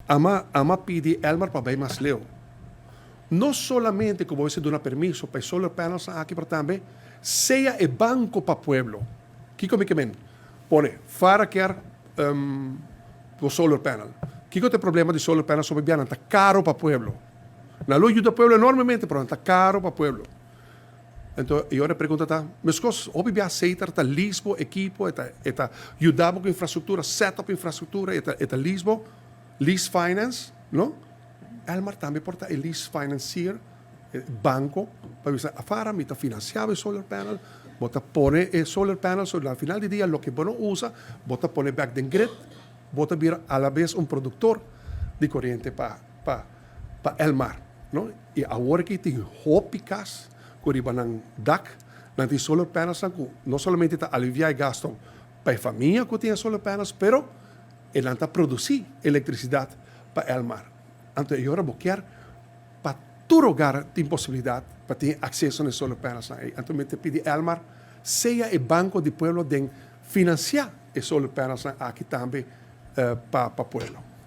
Ami a pidi Elmar pa bay mas leu. No solamente cu bo duna permiso pa solar panels aki, pero tambe sea e banco pa pueblo. Kico mi kiermen? Pone, Fara kier solar panel. Kico ta e problema di solar panel sobre bianan? Ta caro pa pueblo. Nan lo yuda pueblo enormemente, pero ta caro pa pueblo. Anto, e otro pregunta ta, mescos, hopi bia Setar ta lease bo ekipo, e ta yuda cu infrastructura, set up infrastructura, e ta lease bo, lease finance, no? Elmar tambe por ta e lease financier, banco, pa bisa, Fara, mi ta financia e solar panel, bo ta pone e solar panel, so na final di dia, loke bo no usa, bo ta pone back den grid, bo ta bira a la vez un productor di coriente pa Elmar, no? Y awor cu tin hopi cas, cu riba nan dak, nan tin solar panels, cu no solamente ta alivia e gasto pa e famia cu tin solar panels, pero nan ta produci electricidad pa Elmar. Anto, awor bo kier pa tur hogar tin posibilidad pa tin acceso na solar panels. Anto, mi ta pidi Elmar, sea e banco di pueblo den financia e solar panels aki tambe pa pueblo.